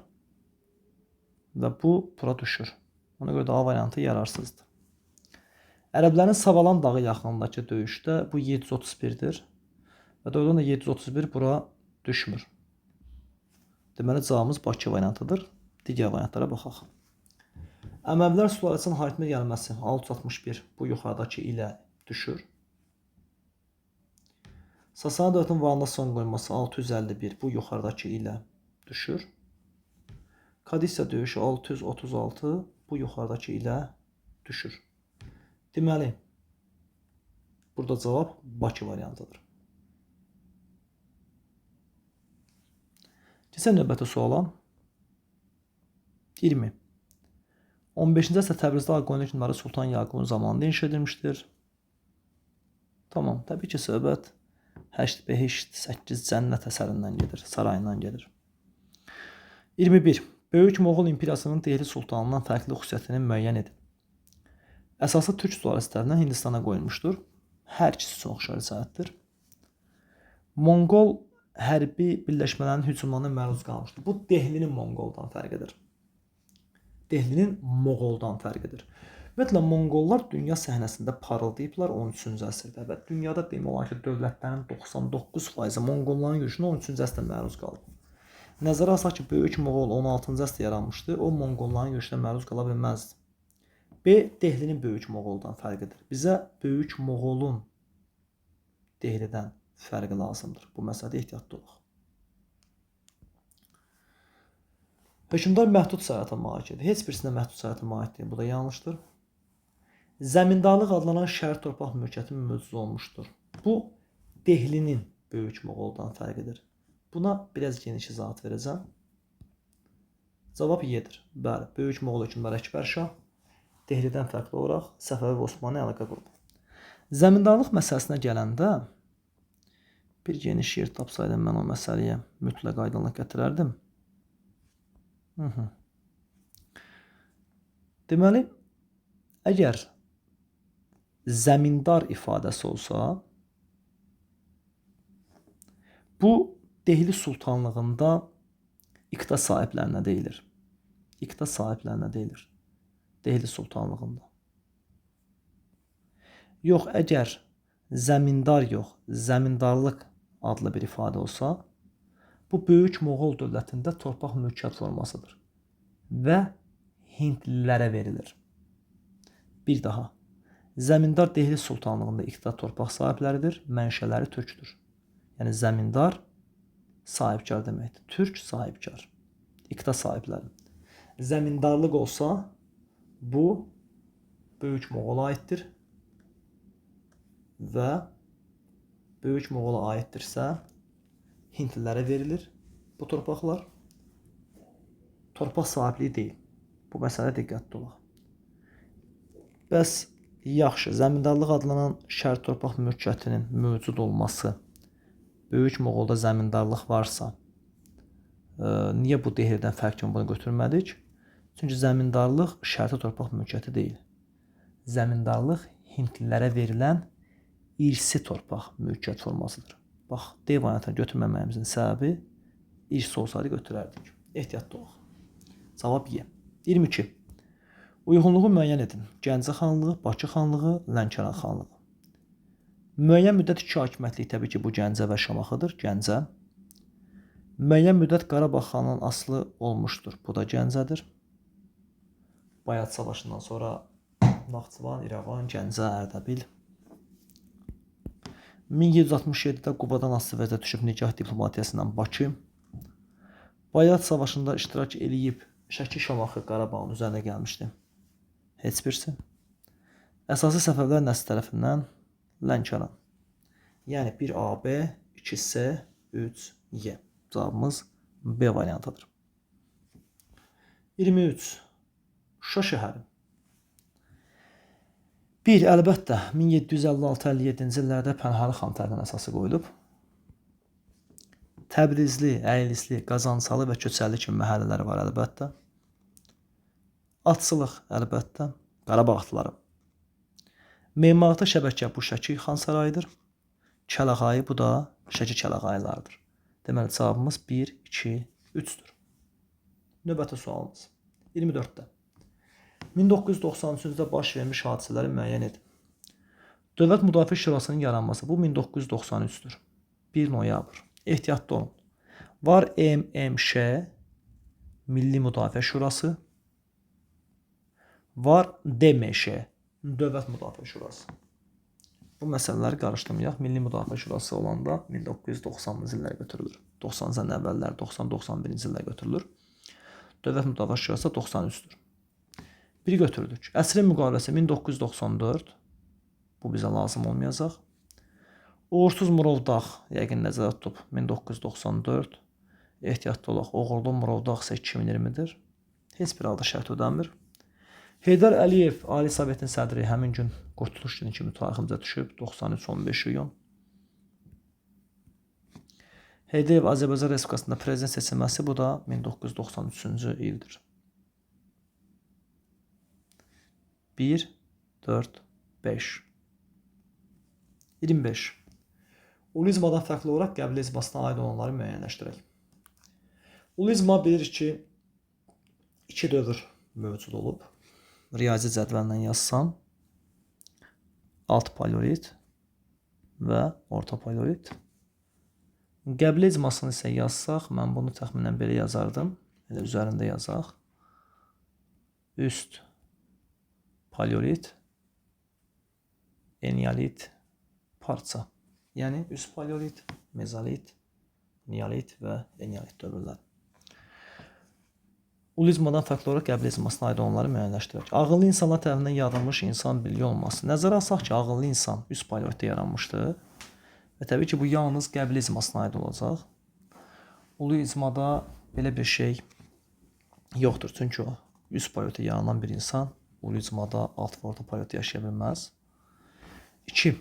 və bu bura düşür. Ona görə də A variantı yararsızdır. Ərəblərin Savalan dağı yaxınlığındakı döyüşdə bu 731-dir və doğrudan da 731 bura düşmür. Deməli, cavabımız Bakı variantıdır. Digər variantlara baxaq. Əməvilər sülaləsinin hakimə gəlməsi 661 bu yuxarıdakı ilə düşür. Sasani dövlətinin varlığına son qoyulması 651 bu yuxarıdakı ilə düşür. Kadisiya döyüşü 636 bu yuxarıdakı ilə düşür. Deməli, burada cavab Bakı variantıdır. Keçək növbəti suala. 20. 15-ci əsrdə Təbrizdə Ağqoyunlu hökmdarı Sultan Yaqubun zamanında inşa edilmişdir. Tamam, təbii ki, söhbət 8 behişt, 8 cənnət əsərindən gedir, sarayından gedir. 21. Böyük Moğol imperiyasının Dehli sultanından fərqli xüsusiyyətini müəyyən edin. Əsası türk sülaləsi tərəfindən Hindistana qoyulmuşdur. Hər ikisi üçün oxşar cəhətdir. Monqol hərbi birləşmələrin hücumlarına məruz qalmışdır. Bu Dehlinin Monqoldan fərqidir. Dehlinin Moğoldan fərqidir. Ümumiyyətlə, Monqollar dünya səhnəsində parıldayıblar 13-cü əsrdə və dünyada demək olar ki, dövlətlərin 99% Monqolların yürüşünə 13-cü əsrdə məruz qalıb. Nəzərə alsaq ki, Böyük Moğol 16-cı əsrdə yaranmışdı, o Monqolların yürüşünə məruz qala bilməzdi. B. Dehlinin Böyük Moğoldan fərqidir. Bizə Böyük Moğolun Dehlidən fərqi lazımdır. Bu məsələdə ehtiyatlı olaq. Hökmdar məhdud səlahiyyətə malikdir. Heç birisinə məhdud səlahiyyətə malik deyil. Bu da yanlışdır. Zəmindarlıq adlanan şəhər torpaq mülkiyyəti mövcud olmuşdur. Bu, Dehlinin Böyük Moğoldan fərqidir. Buna biraz geniş izahat verəcəm. Cavab Y-dir. Bəli, Böyük Moğol hökmdarı Əkbər Şah Dehlidən fərqli olaraq Səfəvi və Osmanlı əlaqə qurub. Zəmindarlıq məsələsinə gələndə bir geniş yer tapsaydım mən o məsələyə mütləq aydınlıq gətirərdim. Deməli, əgər zəmindar ifadəsi olsa, bu Dehli sultanlığında iqta sahiblərinə deyilir. İqta sahiblərinə deyilir. Dehli sultanlığında. Yox, əgər zəmindar yox, zəmindarlıq adlı bir ifadə olsa, bu Böyük Moğol dövlətində torpaq mülkiyyət formasıdır və Hindlilərə verilir. Bir daha, zəmindar Dehli sultanlığında iqta torpaq sahibləridir, mənşələri türkdür. Yəni zəmindar sahibkar deməkdir. Türk sahibkar, iqta sahibləri. Zəmindarlıq olsa, bu Böyük Moğola aiddir və Böyük Moğola aiddirsə, Hindlilərə verilir bu torpaqlar. Torpaq sahibliyi deyil. Bu məsələdə diqqətli olaq. Bəs yaxşı, zəmindarlıq adlanan şəhər torpaq mülkiyyətinin mövcud olması, Böyük Moğolda zəmindarlıq varsa, niyə bu Dehlidən fərqli bunu götürmədik? Çünki zəmindarlıq şərti torpaq mülkiyyəti deyil. Zəmindarlıq Hindlilərə verilən irsi torpaq mülkiyyət formasıdır. Bax, D variantını götürməməyimizin səbəbi irsi olsaydı götürərdik. Ehtiyatlı olaq. Cavab Y. 22. Uyğunluğu müəyyən edin. Gəncə xanlığı, Bakı xanlığı, Lənkəran xanlığı. Müəyyən müddət iki hakimiyyətlik təbii ki, bu Gəncə və Şamaxıdır. Gəncə. Müəyyən müddət Qarabağ xanlığının asılı olmuşdur. Bu da Gəncədir. Bayat Savaşından sonra Naxçıvan, İrəvan, Gəncə, Ərdəbil. 1767-də Qubadan asılı vəziyyətə düşüb nigah diplomatiyasından Bakı. Bayat Savaşında iştirak eləyib Şəki, Şamaxı, Qarabağın üzərinə gəlmişdi. Heç birisi. Əsası Səfəvilər nəsli tərəfindən Lənkəran. Yəni 1AB, 2C, 3Y. Cavabımız B variantıdır. 23. Şuşa şəhəri. 1. Əlbəttə, 1756-57-ci illərdə Pənahəli xan tərəfindən əsası qoyulub. Təbrizli, Əylisli, Qazançalı və Köçəli kimi məhəllələri var əlbəttə. Atçılıq əlbəttə, Qarabağ atları. Memarlıqda şəbəkə bu Şəki xan sarayıdır. Kələğayı bu da Şəki kələğayılarıdır. Deməli cavabımız 1, 2, 3-dür. Növbəti sualımız 24-də. 1993-cü ildə baş vermiş hadisələri müəyyən edin. Dövlət Müdafiə Şurasının yaranması bu 1993-dür. 1 noyabr. Ehtiyatlı olun. Var MMŞ Milli Müdafiə Şurası. Var DMŞ, Dövlət Müdafiə Şurası. Bu məsələləri qarışdırmayaq. Milli Müdafiə Şurası olanda 1990-cı illər götürülür. 90-cı illərin əvvəlləri, 90-91-ci illər götürülür. Dövlət Müdafiə Şurası 93-dür. Bir götürdük. Əsrin müqaviləsi 1994. Bu bizə lazım olmayacaq. Uğursuz Murovdağ yəqin nəzərdə tutub 1994. Ehtiyatlı olaq. Uğurlu Murovdağ isə 2020-dir. Heç bir halda şərt ödənmir. Heydər Əliyev Ali Sovetin sədri həmin gün Qurtuluş günü kimi tariximizə düşüb 93-15 iyun. Heydər Əliyev Azərbaycan Respublikasında prezident seçilməsi, bu da 1993-cü ildir. 1, 4, 5. 25. Ulu icmadan fərqli olaraq qəbilə icmasına aid olanları müəyyənləşdirək. Ulu icma bilirik ki, iki dövr mövcud olub. Riyazi cədvəllə yazsam, alt paleolit və orta paleolit. Qəbilə icmasını isə yazsaq, mən bunu təxminən belə yazardım. Elə üzərində yazaq. Üst paleolit, enialit, parça. Yəni üst paleolit, mezolit, neolit və enialit dövrləri. Ulu icmadan fərqli olaraq qəbilə icmasına aid olanları müəyyənləşdirək. Ağıllı insanlar tərəfindən yaradılmış insan birliyi olması. Nəzərə alsaq ki, ağıllı insan üst paleolitdə yaranmışdı. Və təbii ki, bu yalnız qəbilə icmasına aid olacaq. Ulu icmada belə bir şey yoxdur. Çünki o üst paleolitdə yaranan bir insan ulu icmada alt və orta paleolitdə yaşaya bilməz. 2.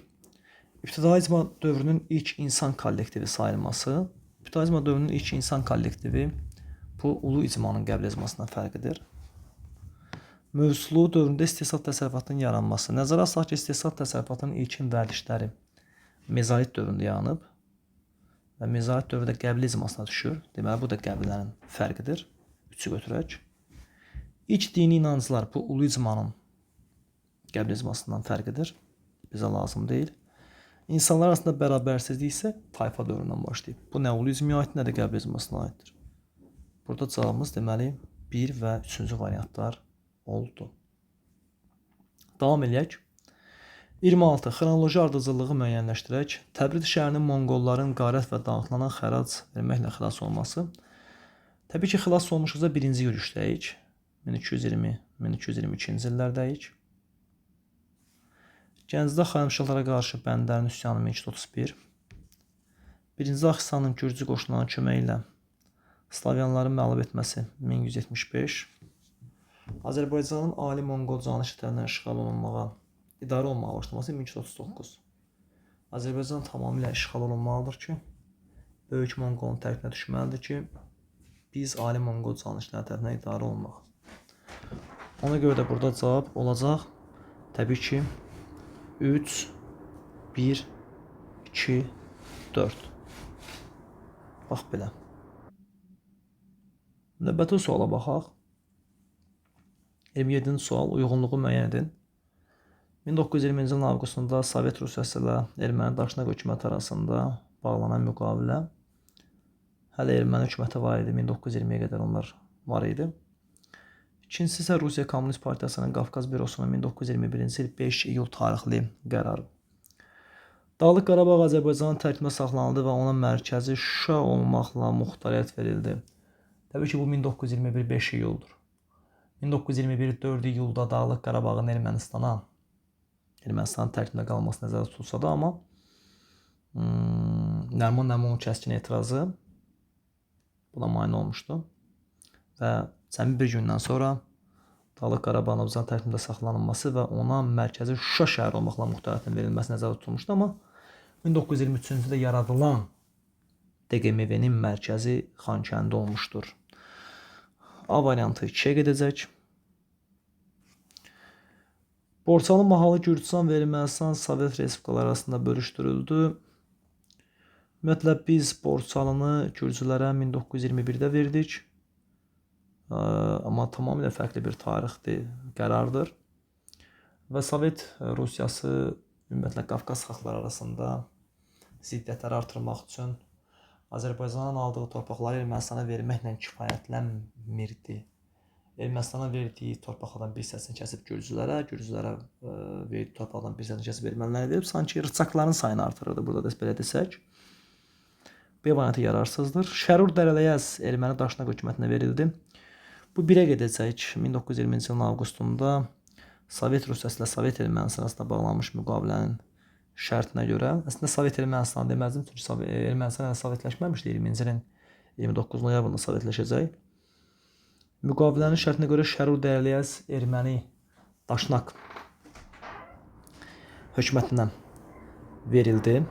İbtidai icma dövrünün ilk insan kollektivi sayılması. İbtidai icma dövrünün ilk insan kollektivi bu ulu icmanın qəbilə icmasından fərqidir. Mövcudluğu dövründə istehsal təsərrüfatının yaranması. Nəzərə alsaq ki, istehsal təsərrüfatının ilkin vərdişləri mezolit dövründə yaranıb və mezolit dövrü də qəbilə icmasına düşür. Deməli, bu da qəbilələrin fərqidir. 3-ü götürək. İlk dini inanclar bu ulu icmanın qəbilə icmasından fərqidir. Bizə lazım deyil. İnsanlar arasında bərabərsizlik isə tayfa dövründən başlayıb. Bu nə ulu icmaya aiddir, nə də qəbilə icmasına aiddir. Burada cavabımız deməli 1 və 3-cü variantlar oldu. Davam eləyək. 26. Xronoloji ardıcıllığı müəyyənləşdirək. Təbriz şəhərinin Monqolların qarət və dağıtılan xərac verməklə xilas olması. Təbii ki, xilas olmuşuqsa birinci yürüşdəyik. 1220-1222-ci illərdəyik. Gəncədə Xarəmşahlara qarşı bəndərin üsyanı 1231. Birinci Axistanın Gürcü qoşunlarının köməyi ilə Slavyanların məğlub etməsi 1175. Azərbaycanın Ali Monqol canişini tərəfindən işğal olunmağa, idarə olunmağa başlaması 1239. Azərbaycan tamamilə işğal olunmalıdır ki, Böyük Monqolun tərkibinə düşməlidir ki, biz Ali Monqol canişinləri tərəfindən idarə olunmaq. Ona görə də burada cavab olacaq. Təbii ki, 3, 1, 2, 4. Bax belə. Növbəti suala baxaq. 27-ci sual, uyğunluğu müəyyən edin. 1920-ci ilin avqustunda Sovet Rusiyası ilə Erməni Daşnaq hökuməti arasında bağlanan müqavilə. Hələ erməni hökuməti var idi, 1920-yə qədər onlar var idi. İkincisi isə Rusiya Komünist Partiyasının Qafqaz Bürosunun 1921-ci il 5 iyul tarixli qərarı. Dağlıq Qarabağ Azərbaycanın tərkibində saxlanıldı və ona mərkəzi Şuşa olmaqla muxtariyyət verildi. Təbii ki, bu 1921 5 iyuldur. 1921 4 iyulda Dağlıq Qarabağın Ermənistanın tərkibində qalması nəzərdə tutulsa da, amma Nəriman Nərimanovun kəskin etirazı buna mane olmuşdu. Və cəmi bir gündən sonra Dağlıq Qarabağın Azərbaycan tərkibində saxlanılması və ona mərkəzi Şuşa şəhəri olmaqla muxtariyyətin verilməsi nəzərdə tutulmuşdu, amma 1923-cü ildə yaradılan DQMV-nin mərkəzi Xankəndi olmuşdur. A variantı 2-yə gedəcək. Borçalı mahalı Gürcüstan və Ermənistan Sovet Respublikaları arasında bölüşdürüldü. Ümumiyyətlə biz Borçalını Gürcülərə 1921-də verdik. Amma tamamilə fərqli bir tarixdir, qərardır. Və Sovet Rusiyası ümumiyyətlə Qafqaz xalqları arasında ziddiyyətləri artırmaq üçün Azərbaycanın aldığı torpaqları Ermənistana verməklə kifayətlənmirdi. Ermənistana verdiyi torpaqlardan bir hissəsini kəsib gürcülərə, gürcülərə verdiyi torpaqdan bir hissəsini kəsib ermənilərə verib, sanki rıçaqların sayını artırırdı burada da belə desək. B variantı yararsızdır. Şərur Dərələyəz erməni daşnaq hökumətinə verildi. Bu 1-ə gedəcək. 1920-ci ilin avqustunda Sovet Rusiyası ilə Sovet Ermənistanı arasında bağlanmış müqavilənin şərtinə görə, əslində Sovet Ermənistanı deməzdim, çünki Ermənistan hələ sovetləşməmişdi, 20-ci ilin 29 noyabrında sovetləşəcək. Müqavilənin şərtinə görə Şərur Dərələyəz erməni daşnaq hökumətinə verildi.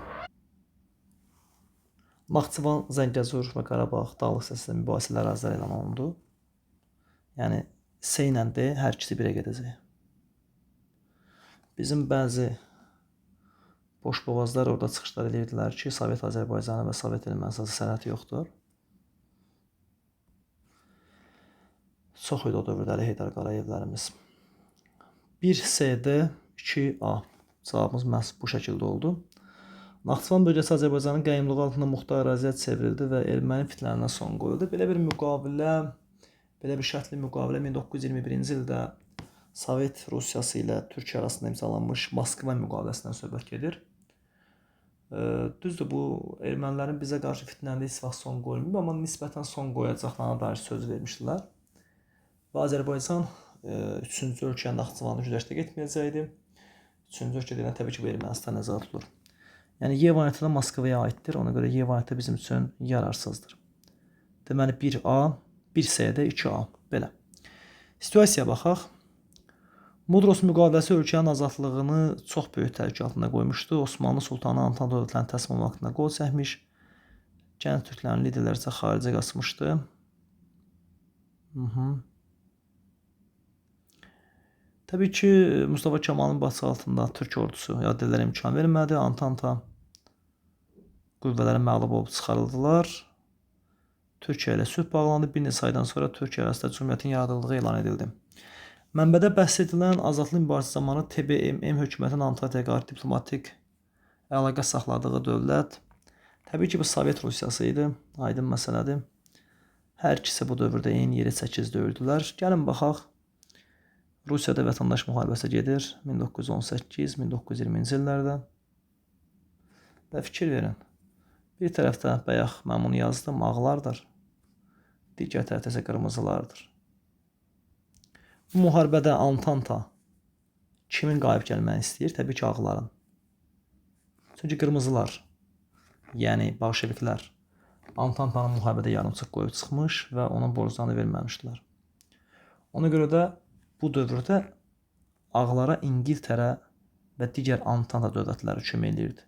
Naxçıvan, Zəngəzur və Qarabağ dağlıq hissəsində mübahisəli ərazilər elan olundu. Yəni C ilə D hər ikisi 1-ə gedəcək. Bizim bəzi boşboğazlar orada çıxışlar edirdilər ki, Sovet Azərbaycanı və Sovet Ermənistanı sərhədi yoxdur. Çox idi o dövrdə Əli Heydər Qarayevlərimiz. 1CD 2A cavabımız məhz bu şəkildə oldu. Naxçıvan bölgəsi Azərbaycanın qəyyumluğu altında muxtar əraziyə çevrildi və erməni fitnələrinə son qoyuldu. Belə bir müqavilə, belə bir şərtli müqavilə 1921-ci ildə Sovet Rusiyası ilə Türkiyə arasında imzalanmış Moskva müqaviləsindən söhbət gedir. Düzdür, bu ermənilərin bizə qarşı fitnələrində heç vaxt son qoyulmayıb, amma nisbətən son qoyacaqlarına dair söz vermişdilər. Və Azərbaycan üçüncü ölkəyə Naxçıvanı güzəştə getməyəcəkdi. Üçüncü ölkə deyilən təbii ki, bu Ermənistan nəzərdə tutulur. Yəni Y variantı da Moskvaya aiddir. Ona görə Y variantı bizim üçün yararsızdır. Deməli 1A, 1C-də 2A. Belə. Situasiyaya baxaq. Mudros müqaviləsi ölkənin azadlığını çox böyük təhlükə altında qoymuşdu. Osmanlı sultanı Antant dövlətlərinin təslim olmaq haqqında qol çəkmiş. Gənc türklərin liderləri isə xaricə qaçmışdı. Təbii ki, Mustafa Kemalın başçılığı altında Türk ordusu yad ellərə imkan vermədi. Antanta qüvvələri məğlub olub çıxarıldılar. Türkiyə ilə sülh bağlandı. Bir neçə aydan sonra Türkiyə arasında Cümhuriyyətin yaradıldığı elan edildi. Mənbədə bəhs edilən azadlıq mübarizəsi zamanı TBMM hökumətinin Antantaya qarşı diplomatik əlaqə saxladığı dövlət təbii ki, bu Sovet Rusiyası idi. Aydın məsələdir. Hər ikisi bu dövrdə eyni yerə çəkiz döyürdülər. Gəlin baxaq. Rusiyada vətəndaş müharibəsi gedir 1918-1920-ci illərdə. Və fikir verin. Bir tərəfdə bayaq mən bunu yazdım, ağlardır. Digər tərəfdə isə qırmızılardır. Bu müharibədə Antanta kimin qalib gəlməyini istəyir? Təbii ki, ağların. Çünki qırmızılar, yəni bolşeviklər Antantanın müharibədə yarımçıq qoyub çıxmış və onun borclarını verməmişdilər. Ona görə də bu dövrdə ağlara İngiltərə və digər Antanta dövlətləri kömək eləyirdi.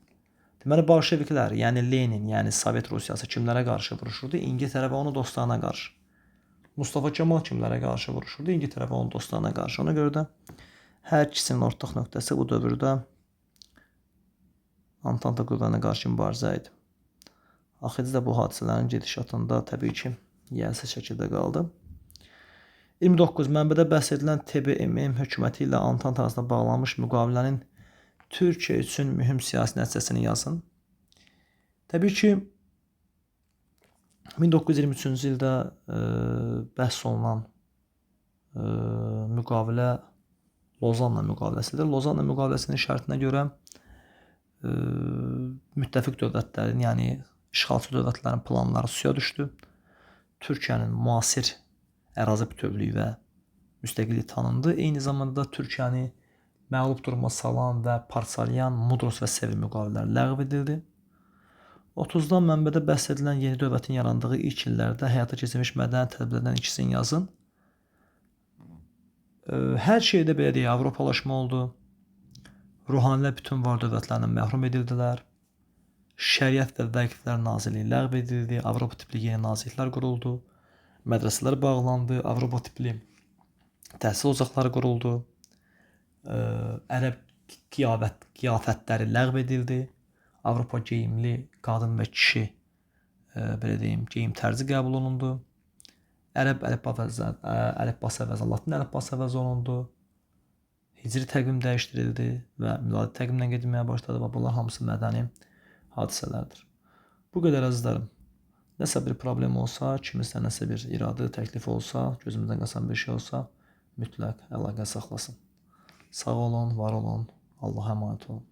Deməli, bolşeviklər, yəni Lenin, yəni Sovet Rusiyası kimlərə qarşı vuruşurdu? İngiltərə və onun dostlarına qarşı. Mustafa Kemal kimlərə qarşı vuruşurdu? İngiltərə və onun dostlarına qarşı. Ona görə də hər ikisinin ortaq nöqtəsi bu dövrdə Antanta qüvvələrinə qarşı mübarizə idi. Axirdə də bu hadisələrin gedişatında təbii ki, yiyəsiz şəkildə qaldı. 29. Mənbədə bəhs edilən TBMM hökuməti ilə Antant arasında bağlanmış müqavilənin Türkiyə üçün mühüm siyasi nəticəsini yazın. Təbii ki, 1923-cü ildə bəhs olunan müqavilə Lozanna müqaviləsidir. Lozanna müqaviləsinin şərtinə görə müttəfiq dövlətlərin, yəni işğalçı dövlətlərin planları suya düşdü. Türkiyənin müasir ərazi bütövlüyü və müstəqilliyi tanındı. Eyni zamanda da Türkiyəni məğlub duruma salan və parçalayan Mudros və Sevr müqavilələri ləğv edildi. 30-dan mənbədə bəhs edilən yeni dövlətin yarandığı ilk illərdə həyata keçirilmiş mədəni tədbirlərdən ikisini yazın. Hər şeydə belə deyək, Avropalaşma oldu. Ruhanilər bütün var dövlətlərindən məhrum edildilər. Şəriət və Vəqflər Nazirliyi ləğv edildi. Avropa tipli yeni nazirliklər quruldu. Mədrəsələr bağlandı. Avropa tipli təhsil ocaqları quruldu. Ərəb qiyafətləri ləğv edildi. Avropa geyimli qadın və kişi belə deyim, geyim tərzi qəbul olundu. Ərəb əlifbası əvəzinə Latin əlifbası əvəz olundu. Hicri təqvim dəyişdirildi və miladi təqvimlə gedilməyə başladı və bunlar hamısı mədəni hadisələrdir. Bu qədər əzizlərim. Nəsə bir problem olsa, kiminsə nəsə bir iradı, təklif olsa, gözümüzdən qaçan bir şey olsa, mütləq əlaqə saxlasın. Sağ olun, var olun. Allaha əmanət olun.